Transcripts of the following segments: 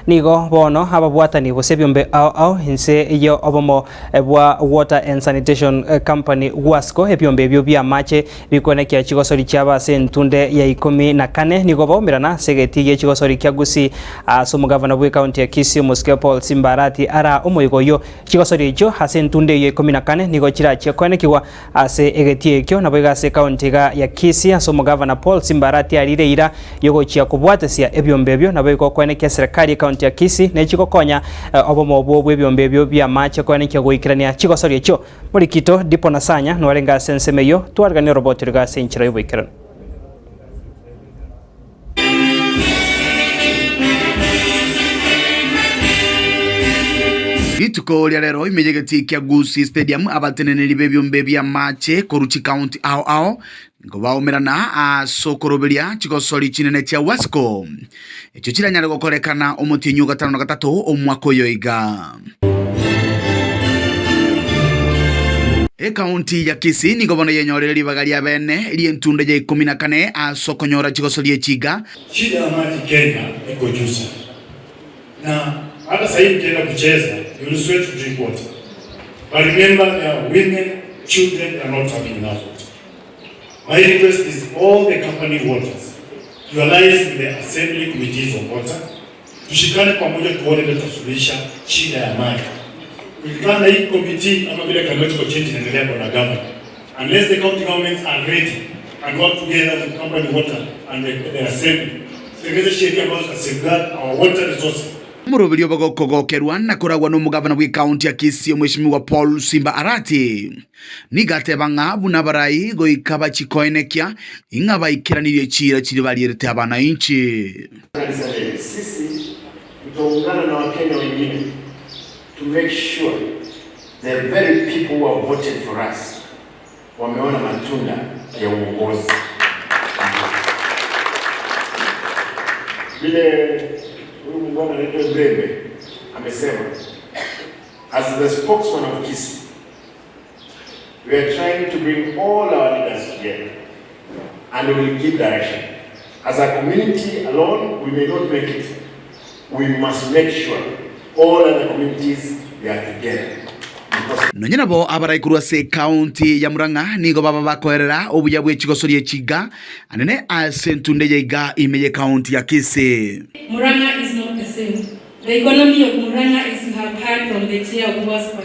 Nigo bono ababwatani gose ebiombe ao ao inse y'obomo bwa Water and Sanitation Company, WASCO, ebiombe ebio bi'amache bikwenekia chigosori chiabo ase entunde ya ikomi na kane nigo baumerana ase egetii gie chigosori kia Gusii ase omogavana bw'ecounty ya Kisii omosike Paul Simba Arati araa omoigo oyio. Chigosori echio ase entunde eyio ya ikomi na kane nigo chirachie koenekigwa Ase egetii ekio naboigo ase ekaunti iga ya Kisii ase omogavana Paul Simbarati arire eira yogochia kobwatesia ebiombe ebio naboigo koenekia eserekari ekaunti ya Kisii nechi gokonya obomo obwo bw'ebiombe ebio bi'amache koenekia goikerania chigosori echio. Morikito Dipo Nasanya nwarenge ase ensemo eyio twariganie oroboti riga ase enchera y'oboikeranu. Rituko ria rero ime y'egetii kia Gusii Stadium abateneneri b'ebiombe bi'amache korwa chikaunti ao ao nigo baumerana ase okoroberia chigosori chinene chia Wasco echio chiranyare gokorekana omotienyi o gatano na gatato omwaka oyo iga. Ekaunti ya Kisii nigo bono yenyorire ribaga ria bene ri'entunda ya ikomi na kane ase okonyora chigosoria echi iga. Shida ya maji Kenya iko juu sana na hata sahii mkienda kucheza you will sweat to drink water but remember there are women, children they are not having enough water. My request is all the company waters to allies with the assembly committees of water Tushikane pamoja tuone vile tutasuluhisha shida ya maji. Tukikaa na hii committee ama vile climatic change inaendelea bwana governor. Unless the county governments are ready and work together with company water and the assembly. Tutengeze sheria ambazo zita safeguard our water resources. Omoroberio bogokogokerwa na koragwa nomogavana bw'ecounty ya Kisii Omweshimiwa Paul Simba Arati nigo ateba ng'a buna abarai goika bachikoenekia ing'a baikeranirie chiira chiria barierete abanainchi. Sisi tutaungana na Wakenya wengine to make sure the very people who have voted for us wameona matunda ya uongozi. Vile huyu muungwana anaitwa Mrembe amesema, as the spokesman of Kisii we are trying to bring all our leaders together and we will give direction. As a community alone, we may not make it. We must make sure all other communities they are together. Nonya nabo abarai korwa ase ekaunti ya Murang'a nigo baba bakoerera obuya bwe chigosoria echiga anene ase entunde ya iga ime y'ekaunti ya Kisii. Murang'a is not the same. The economy of Murang'a as you have heard from the chair of WASPA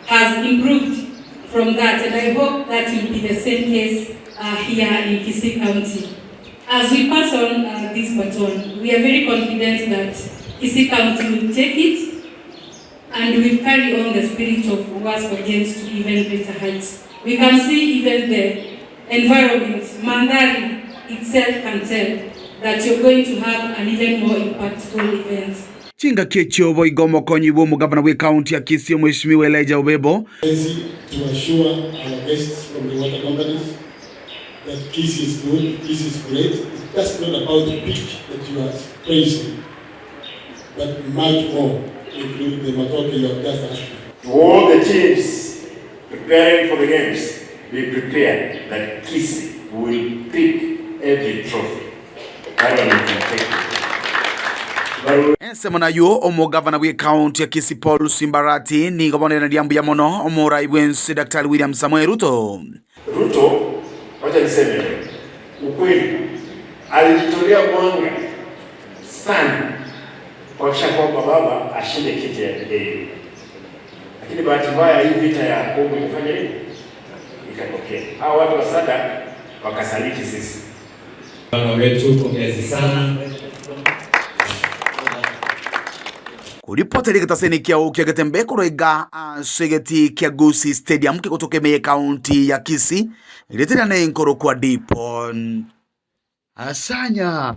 has improved from that and I hope that will be the same case uh, here in Kisii County. As we pass on uh, this baton, we are very confident that Kisii County will take it and will carry on the spirit of WASPA Games to even greater heights. We can see even the environment, Mandhari itself can tell that you're going to have an even more impactful event. Chingaki echio boigo omokonyi bw'omogavana bw'ekaunti ya Kisii Omweshimiwa Elijah Obebo, Easy to assure our guests from the water companies that Kisii is good, Kisii is great. It's just not about the pitch that you are praising, but much more, including the matoke you have just asked for. To all the teams preparing for the games, be prepared that Kisii will pick every trophy. That one you can take. But we Ensemo nayio omogavana bw'ekaunti ya Kisii Paul Simbarati nigo bono eraneria mbuya mono omorai bw'ense Daktari William Samoei Ruto. Ruto, wacha niseme ukweli, alijitolea mwanga sana kuhakikisha kwamba baba ashinde kiti ya AU, lakini bahati mbaya hii vita ya Kongo ikafanya nini, ikatokea. Hawa watu wa SADC wakasaliti sisi. Bwana wetu, pongezi sana. Koripota egetaseni kiao kiagetembe korwa iga ase egetii kia Gusii Stadium kegotoka ime y'ekaunti ya Kisii, rieta riane nkorokwa Dipon Asanya.